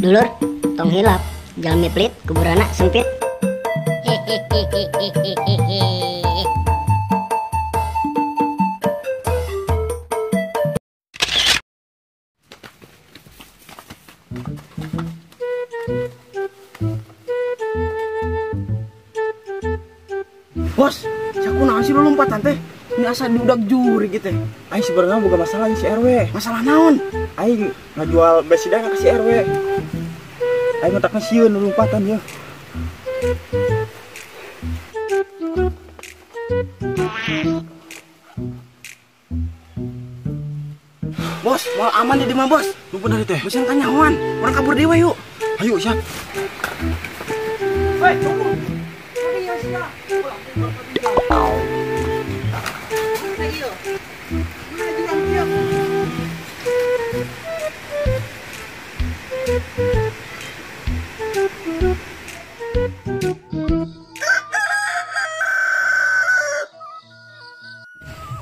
Dulur, tong hilap, jalan pelit, kuburan sempit. Bos, siapa naon sih lu lompatan teh? Ini asa diudak juri gitu. Aing sebenarnya bukan masalah si RW. Masalah naon? Aing ngajual besidana ke si RW. Aing otakna sieun lompatan ya. Bos, mau aman di mah bos. Lu bener teh. Mesin kanyahoan. Urang kabur dewe yuk. Ayo siap. Weh, tunggu.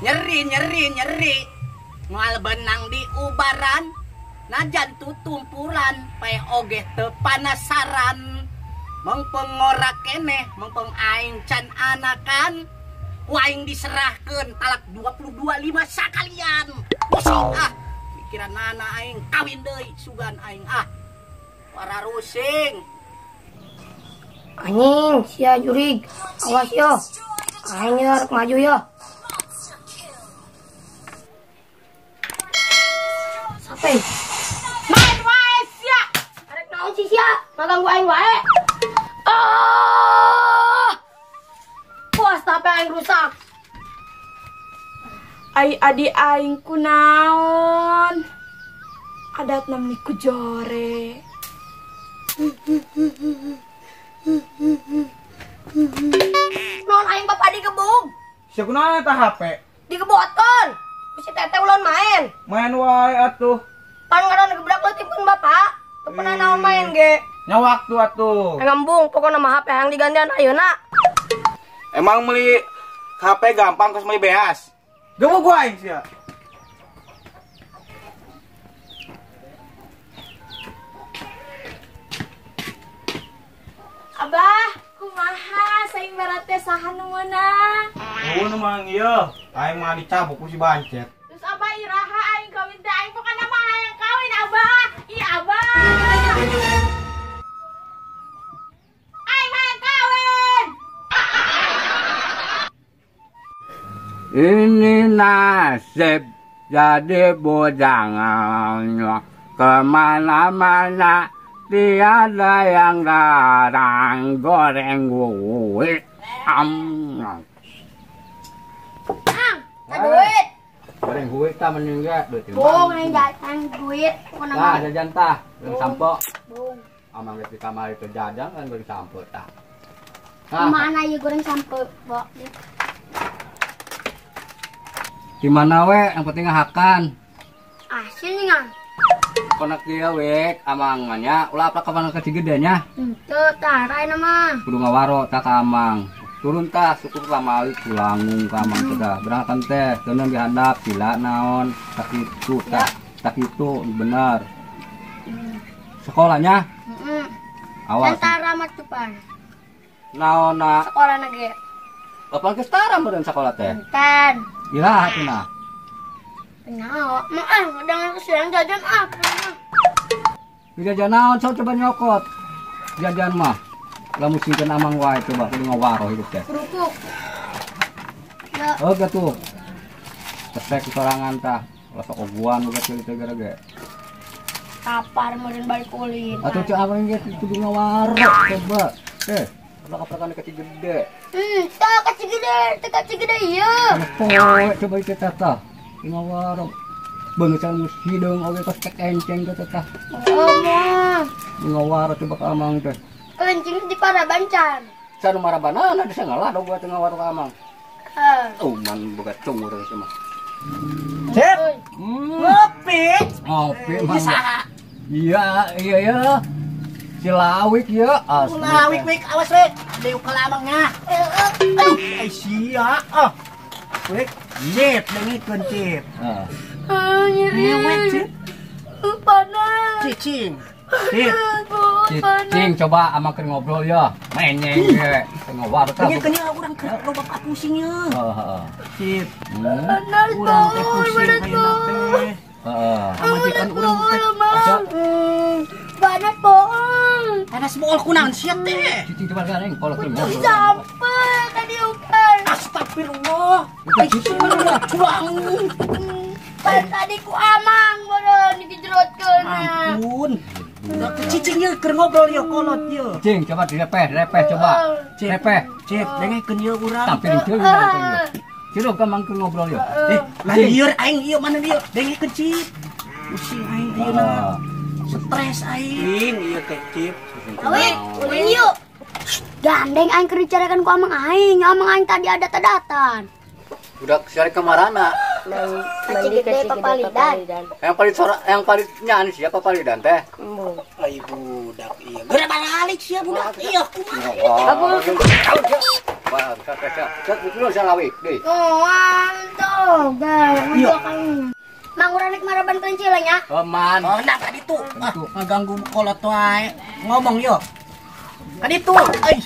Nyeri nyeri nyeri mual benang di ubaran najan tutumpuran pae oge teu panasaran mengpeng ngorak keneh mengpeng aing can anakan ku aing diserahkeun talak 22 5 sakalian pusing ah pikiran nana aing kawin deui sugan aing ah para rusing anjing sia jurig awas yo aing rek maju yo. Main wae sia. Arek naon sih sia? Ngaganggu aing wae. Ah! Puas tapi aing rusak. Ai adi aing kunaon? Adat namni ku jore. Naon aing bapak digebug? Sia kunaon eta HP? Digebotkeun. Si teteh ulon main. Main wae atuh. Pan ngaran gebrak leutik pun bapak. Teu pernah naon main ge. Nya waktu atuh. Ngembung pokona mah HP hayang digantian ayeuna. Emang meuli HP gampang kos meuli beas. Gebug gua aing sia. Abah, kumaha saing barat teh saha nu meunang? Nuhun mah ieu, aing mah dicabuk ku si Bancet. Terus abah iraha aing kawin teh aing pokona mah hayang kawin abah. Ih abah. Aing hayang kawin. Ini nasib jadi bujangan kemana-mana tiada yang datang goreng gue. Duit. Goreng gue tak meninggal duit. Bung, yang datang duit. Nah, jajan tah, goreng sampo. Bung. Amang di kamar itu jajan kan goreng sampo tah. Mana ya goreng sampo, Bo? Di mana we? Yang penting hakan. Asin nggak? Konak dia we, amang manya. Ulah apa kapan ke Cigede nya? Itu tarai nama. Kudu ngawaro tak amang. Turun tah syukur kamali pulangung ka amang teh berangkat teh teundeun dihandap sila naon tak itu tak tak itu bener. Sekolahnya? Heeh. Awas. Tentara mah depan. Naon na? Sekolah ge. Kapan ke setara meureun sekolah teh? Enten. Iraha cenah? Kenapa? Maaf, jangan kesian jajan ah. Jajan naon sok coba nyokot. Jajan mah. Lamun singkeun amang wae coba kudu ngawaro hidup teh. Kerupuk. Ya. Oh, tuh. Kesek sorangan tah. Ulah sok oguan boga ceuli teh gara ge. Kapar meureun balik ulin. Atuh ceu amang ge kudu ngawarok coba. Eh, kaprakan ka Cigede. Tah ka Cigede, teh ka Cigede ieu. Poe coba ieu teh tah. Ngawarok. Beungeut geus hideung oge kos cek enceng teh tah. Oh, mah. Ngawarok coba ka amang teh. Kencing di parabancan. Sanu marabanana bisa ngalah dong gua teh ngawarok ka amang. Heeh. Oh, man boga cungur geus mah. Cep. Ngopi. Ngopi mah. Iya, iya ya. Si Lawik ya. Lawik wik awas wik. Deuk kalamangnya. Aduh, ai sia. Ah. Wik, cep dengikeun cep. Heeh. Ah, nyeri. Panas. Cicing. Cip. Cicing coba amang keur ngobrol ya. Menyeng ge. Ngawarok tah. Dengikeun nya urang keur loba pusing ye. Heeh. Cip. Panas urang teh pusing ayeuna teh. Heeh. Pamajikan urang teh. Panas bohong. Panas bohong kunaon sia teh. Cicing coba gareng kalau keur ngobrol. Sampai tadi ukan. Astagfirullah. Cicing mana curang. Tadi ku amang meureun dijerotkeun. Ampun. Cicing ye keur ngobrol ye kolot ye. Cing coba direpeh, repeh coba. Repeh. Cip, dengekeun ye urang. Tampil cing ye. Ciro ka mang keur ngobrol ye. Eh, lah lieur aing ieu mana lieur? Dengekeun Cip. Pusing aing ayeuna. Stres aing ieu teh Cip. Lawik, ulin yuk. Gandeng aing keur dicarakan ku amang aing. Amang aing tadi ada tadatan. Udah sare kamarana. Mandi ke Papalidan. Yang paling sora, yang paling nyan siapa Papalidan teh? Ai budak ieu. Geura balik sia budak ieu kumaha. Wah, bisa teh. Cek dulu sia Lawik deui. Oh, tuh, iya. Mang urang rek maraban kelinci lah nya. Oh, man. Oh, nah ka ditu. Ah, ngaganggu kolot wae. Ngomong yo. Ka ditu. Ai.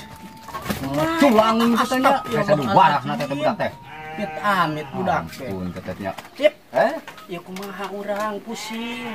Culang teh nya. Biasa waras na teh budak teh. Amit amit budak teh. Ampun tetehnya. Cip. Eh? Ya kumaha urang pusing.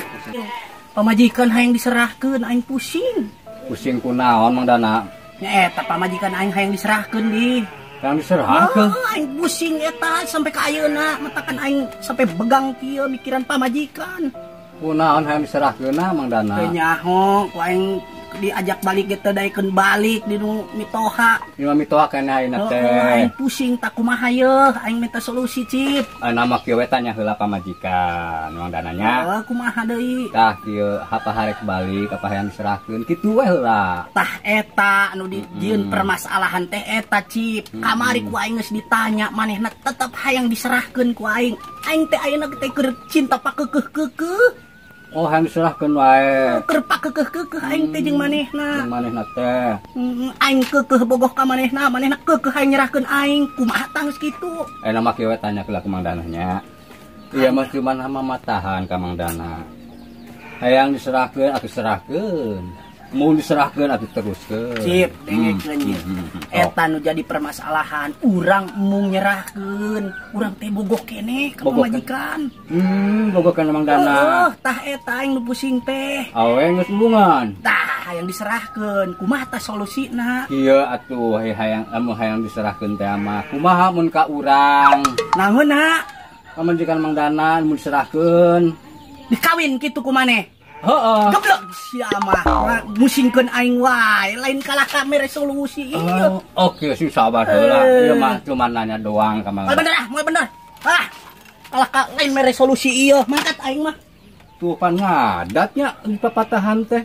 Pamajikan hayang diserahkeun aing pusing. Pusing kunaon Mang Dana? Nya eta pamajikan aing hayang diserahkeun di. Hayang diserahkeun? Oh, aing pusing eta sampai ka ayeuna matakan aing sampai begang kieu mikiran pamajikan. Kunaon hayang diserahkeun Mang Dana? Teu nyaho ku aing diajak balik ge teu daekeun balik di nu mitoha. Di nu mitoha keneh ayeuna teh. Aing pusing tak kumaha yeuh, aing minta solusi Cip. Ayeuna mah kieu we tanya heula pamajikan Mang Dananya. Heuh kumaha deui? Tah kieu apa harek balik apa hayang diserahkeun kitu we heula. Tah eta anu dijieun permasalahan teh eta Cip. Kamari ku aing geus ditanya manehna tetep hayang diserahkeun ku aing. Aing teh ayeuna teh keur cinta pakekeuh-keukeuh. Oh, hayang diserahkeun wae. Keur pakekeuh-keukeuh aing teh jeung manehna. Jeung manehna teh. Aing keukeuh bogoh ka manehna, manehna keukeuh hayang nyerahkeun aing. Kumaha tah geus kitu? Ayeuna mah kieu we tanya heula ka Mang Dana nya. Ieu mah cuman hama matahan ka Mang Dana. Hayang diserahkeun atuh serahkeun. Mun diserahkeun atuh teruskeun. Cip, dengekeun ieu. Eta nu jadi permasalahan, urang mung nyerahkeun, urang teh bogoh keneh ka pamajikan. Bogoh keneh Mang Dana. Heuh, tah eta aing nu pusing teh. Awe geus embungan. Tah, hayang diserahkeun, kumaha tah solusina? Kieu atuh hayang amun hayang diserahkeun teh mah kumaha mun ka urang? Naonna? Pamajikan Mang Dana mun diserahkeun. Dikawin kitu ku maneh. Heeh. Geblek sia mah musingkeun aing wae, lain kalah ka mere solusi ieu. Oke, sing sabar heula. Ieu mah cuman nanya doang ka Mang. Moal bener ah, moal bener. Ah. Kalah ka lain mere solusi ieu, mangkat aing mah. Tuh pan ngadatnya di papatahan teh.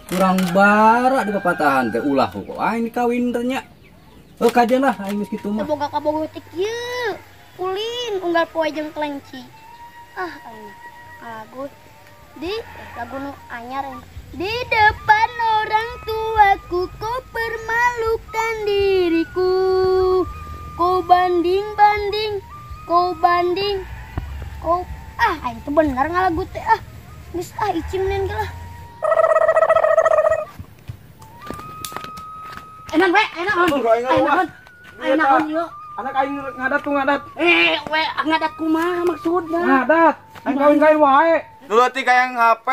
Kurang bara di papatahan teh ulah kok aing kawin teh nya. Heuh kajeun lah aing geus kitu mah. Teu boga kabogoh teh kieu. Ulin unggal poe jeung kelenci. Ah, aing lagu di lagu nu anyar Di depan orang tuaku kau permalukan diriku. Kau banding-banding, kau banding, kau ah aing teu bener ngalagu teh ah. Geus ah icing nen ge lah. Enan we, enaon. Enaon. Enaon ieu. Anak aing ngadat tuh ngadat. Eh, we ngadat kumaha maksudna? Ngadat. Aing kawin-kawin wae. Leutik hayang HP,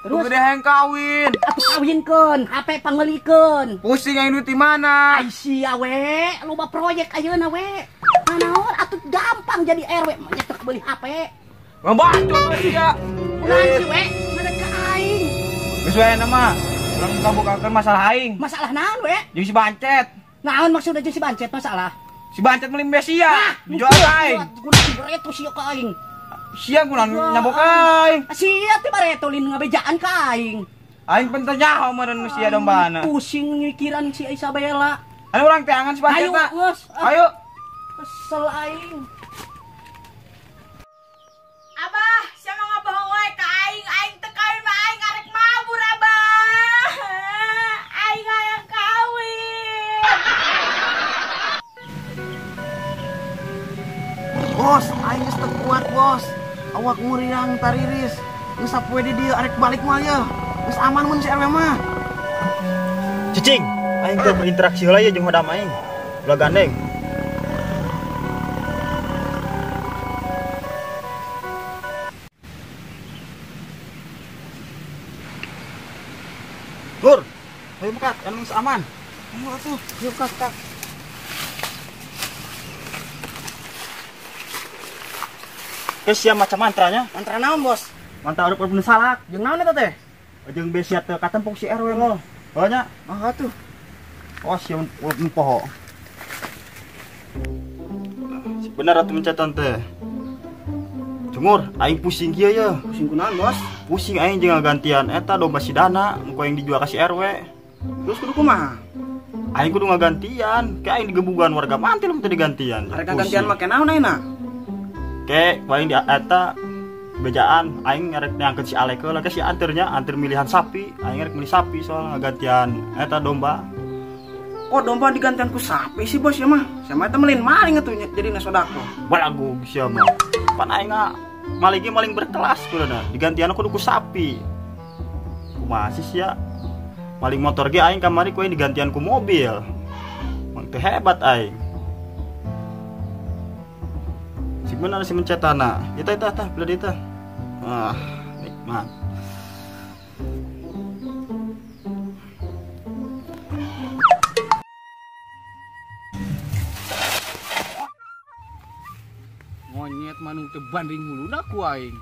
terus gede hayang kawin. Atuh kawinkeun, HP pangeulikeun. Pusing aing duit di mana? Ai sia we, loba proyek ayeuna we. Naon atuh gampang jadi RW mah nya teu beuli HP. Ngebacot we sia. Kunaon si we ngadeg ka aing. Geus we mah. Urang buka-bukakeun masalah aing. Masalah naon we? Jeung si Bancet. Naon maksudna jeung si Bancet masalah? Si Bancet meuli sia. Dijual aing. Guna si bareto sia ka aing. Sia guna nyabok aing. Sia teh bareto lin ngabejaan ka aing. Aing pen teu nyaho meureun sia dombana. Pusing mikiran si Isabella. Ayo urang teangan si Bancet. Ayo, ayo. Kesel aing. Abah, sia mah ngabohong wae ka aing. Aing teu kawin mah aing arek mabur, Abah. Aing hayang kawin. Bos, aing geus teu kuat, Bos. Awak muriang tariris. Geus sapoe di dieu arek balik mah ye. Geus aman mun si RW mah. Cicing, aing teu berinteraksi heula ye jeung hodam aing. Ulah gandeng. Lur, ayo mekat, emang geus aman. Ayo atuh, yuk kak. Geus sia macam mantranya. Mantra naon, Bos? Mantra urip urip salak. Jeung naon eta teh? Jeung besia teu katempok si RW mah. Heuh nya. Ah atuh. Oh sia urip poho. Bener atuh mencetan teh. Cungur, aing pusing kieu ye. Pusing kunaon, Bos? Pusing aing jeung ngagantian eta domba si Dana nu ku aing dijual ka si RW. Terus kudu kumaha? Aing kudu ngagantian, ke aing digebugan warga mantil mun teu digantian. Arek gantian make naon ayeuna? Ke ku aing di eta bejaan aing ngarek neangkeun si Alek heula ke si anternya, anter milihan sapi, aing ngarek meuli sapi soal ngagantian eta domba. Kok domba digantian ku sapi sih, Bos ya mah? Sama eta melin maling atuh jadina sodako. Balagu sia mah. Pan aing maling ge maling berkelas kuduna, digantian kudu ku sapi. Kumaha sih sia? Maling motor ge aing kamari ku aing digantian ku mobil. Mang teu hebat aing. Si bener si mencetana. Eta eta tah belah dieu tah. Ah, nikmat. Monyet manung teu banding huluna ku aing.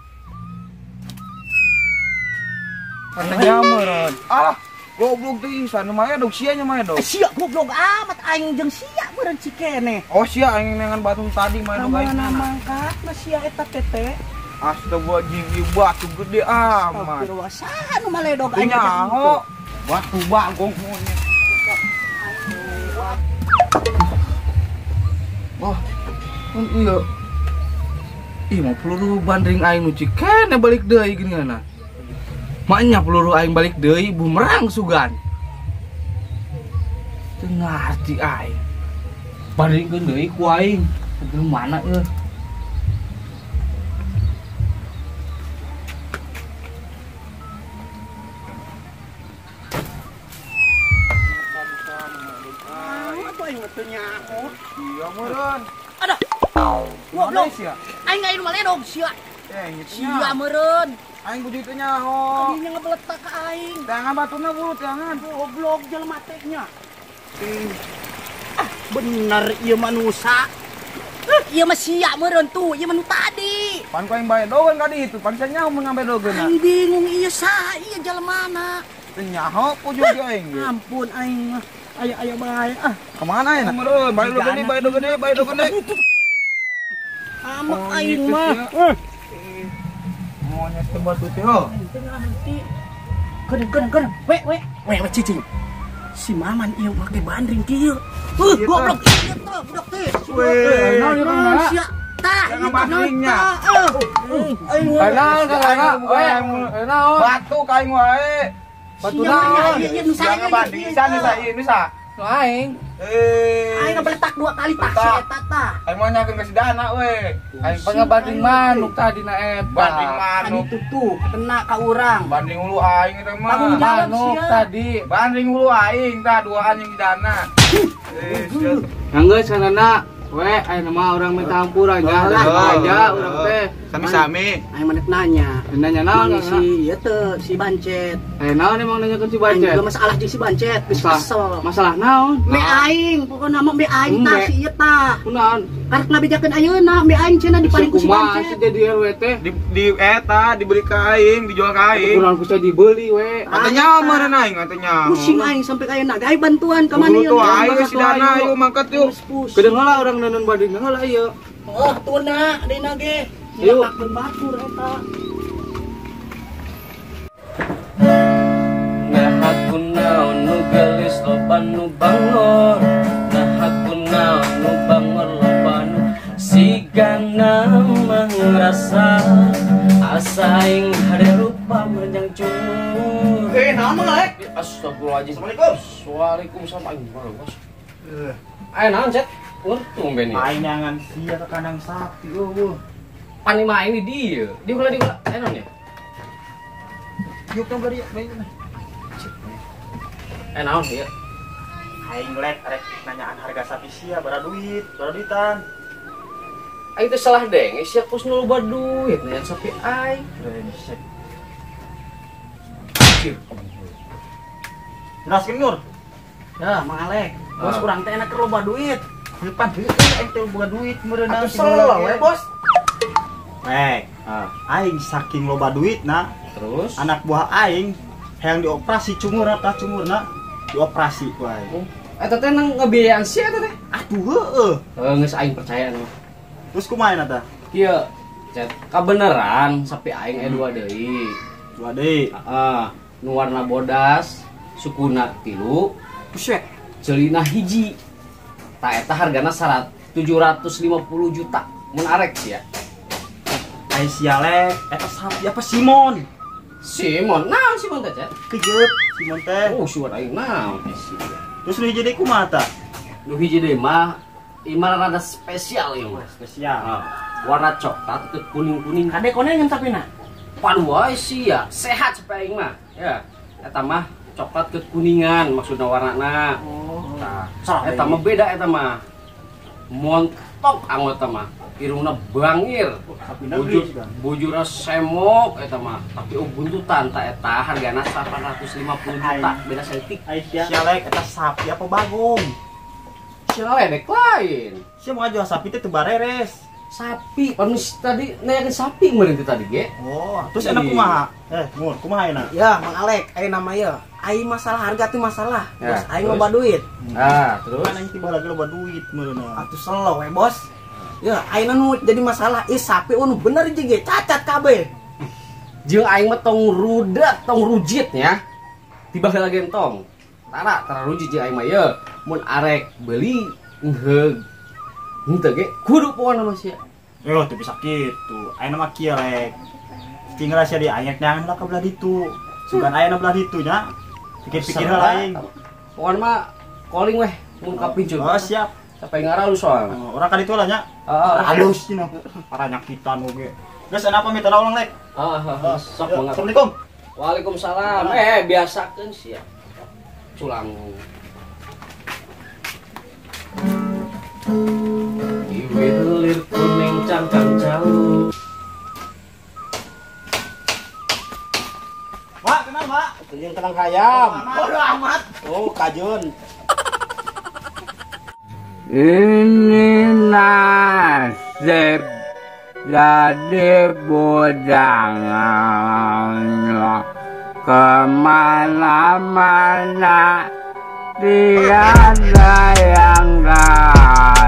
Katanya meureun. Alah, goblok teh isan mah dog sia nya mah dog. Sia goblok amat aing jeung sia meureun cikene. Oh sia aing neangan batu tadi mah dog aing. Mana mangkat mah sia eta tete. Astagfirullahaladzim, batu gede amat. Astagfirullah, saha nu maledog aing nyaho. Batu bagong monyet. Wah, kan iya. Ih, mau peluru bandring aing nu cikene balik deui geuningan. Maknya peluru aing balik deui bumerang sugan. Teu ngarti aing. Bandingkeun deui ku aing. Teu mana euy. Iya meureun. Aduh. Goblok sia. Aing aya nu maledog sia. Sia meureun. Aing kudu teu nyaho. Kadinya ngebeletak ka aing. Tangan batuna buru tangan. Goblok jelema teh nya. Ah, bener ieu manusa. Ieu mah sia meureun tuh, ieu mah nu tadi. Pan ku aing bae dogeun ka ditu, pan sia nyaho mun ngambe dogeunna. Aing bingung ieu saha ieu jelemana. Teu nyaho ku jeung aing ge. Ampun aing mah. Ayo ayo bae ah. Kemana ya? Meureun, bae dogeun deui, bae dogeun deui, bae dogeun deui. Amek aing mah. Monyet teh batu teh heuh. Teu ngarti. Keun. We we. We we cicing. Si Maman ieu make bandring kieu. Goblok ieu teh budak teh. Weh, naon sia? Tah, ieu bandringnya. Naon kana? Naon? Batu ka aing wae. Batu naon? Ieu nu saha banding ieu nu saha? Nu aing. Aing ngabeletak dua kali tak si eta tah. Aing mah nyakeun ka si Dana we. Aing pangabanding manuk tadi na eta. Banding manuk. Tadi tuh kena ka urang. Banding ulu aing eta mah. Manuk tadi. Banding ulu aing tah duaan jeung si Dana. Yang geus sanana we ayeuna mah urang minta hampura nya. Aja urang teh. Sami-sami. Aing mah nanya. Nanya naon si ieu teh si Bancet. Eh naon emang nanyakeun si Bancet? Aing juga masalah jeung si Bancet, geus kesel. Masalah naon? Me aing, pokona mah me aing tah si ieu tah. Kunaon? Karek ngabejakeun ayeuna me aing cenah dipaling ku si Bancet. Kumaha jadi RW teh? Di eta dibeli ka aing, dijual ka aing. Kunaon ku dibeli we. Katanya meureun aing katanya. Pusing aing sampai ka ayeuna. Aing bantuan ka mana ieu? Ayo si Dana ayo mangkat yuk. Kedeung heula urang neunun badai heula ieu. Oh, tuna dina ge. Nyelakakeun batur eta. Nah aku naon nu geulis loba nu bangor. Nah aku naon nu bangor loba nu sigana mah ngrasa asa aing hade rupa merenjang cumur. Eh naon mah lek? Astagfirullahaladzim. Assalamualaikum. Waalaikumsalam aing bos. Ayo naon cet? Untung ben. Aing nyangan sia ke kandang sapi eueuh. Pan mah aing di dieu. Dieu heula dieu. Ayo naon ya? Yuk tong bari bae. Eh naon ieu? Aing lek rek nanyaan harga sapi sia bara duit, bara duitan. Aing teh salah denge sia kus nu loba duit nanya sapi aing. Brengsek. Jelaskeun Nur. Ya, Mang Alek. Bos urang teh enak loba duit. Depan duit aing teh boga duit meureunna. Atuh selo we, Bos. Lek, aing saking loba duitna, terus anak buah aing hayang dioperasi cungurna tah cungurna dioperasi ku aing. Eta teh nang ngebiayaan sia eta teh. Aduh heueuh. Heuh geus aing percaya mah. Terus kumaha eta? Kieu, cet kabeneran sapi aing aya dua deui. Dua deui. Heeh, nu warna bodas, sukuna 3, Buset, ceulina hiji. Tah eta hargana 750 juta mun arek sia. Ai sia lek, eta sapi apa Simon? Simon, naon Simon teh, Cet? Kejep Simon teh. Oh, Simon aing naon teh sia. Terus nu hiji deui kumaha tah? Nu hiji deui mah ieu mah rada spesial ieu mah. Spesial. Warna coklat ke kuning-kuning. Kade koneng sapina? Pan wae sia, sehat sapi aing mah. Ya, eta mah coklat ke kuningan maksudna warnana. Oh. Tah, eta mah beda eta mah. Montok anggota mah. Irungna bangir, bujurna semok eta mah, tapi buntutan ta eta hargana 850 juta, beda saeutik. Ai sia lek eta sapi apa bagong? Sia ledek lain. Sia mau jual sapi teh teu bareres. Sapi, panus tadi nanyakeun sapi meureun teh tadi ge. Oh, terus enak kumaha? Eh, Mur, kumaha enak? Ya, Mang Alek, aya nama ieu. Ai masalah harga tuh masalah. Ya, bos, aing loba duit. Ah, terus kan aing tiba lagi loba duit meureunna. Atuh selo we, Bos. Ya, ayeuna nu jadi masalah ih sapi nu bener jeung ge cacat kabeh. Jeung aing mah tong rudet, tong rujit nya. Tiba heula ge tong. Tara, tara rujit jeung aing mah ye. Mun arek beuli engheug. Henteu ge kudu pokona mah sia. Yo teu bisa kitu. Ayeuna mah kieu lek. Tinggal sia di aing neangan lah ka belah ditu. Sugan ayeuna belah ditu nya. Pikir-pikir heula aing. Pokona mah calling weh mun kapincun. Oh, siap. Sampai ngaralus soalnya. Oh, orang ka ditu lah nya. Halus cenah. Paranyakitan oge. Geus ana pamit ulang lek. Heeh, sok mangga. Assalamualaikum. Waalaikumsalam. Biasakeun sia. Culang. Iwit lir kuning cangkang jauh. Pak, kenal, Pak? Tunjung tenang hayam. Bodoh amat. Oh, kajun. Ini nasib jadi bujangan kemana-mana tiada yang tahu.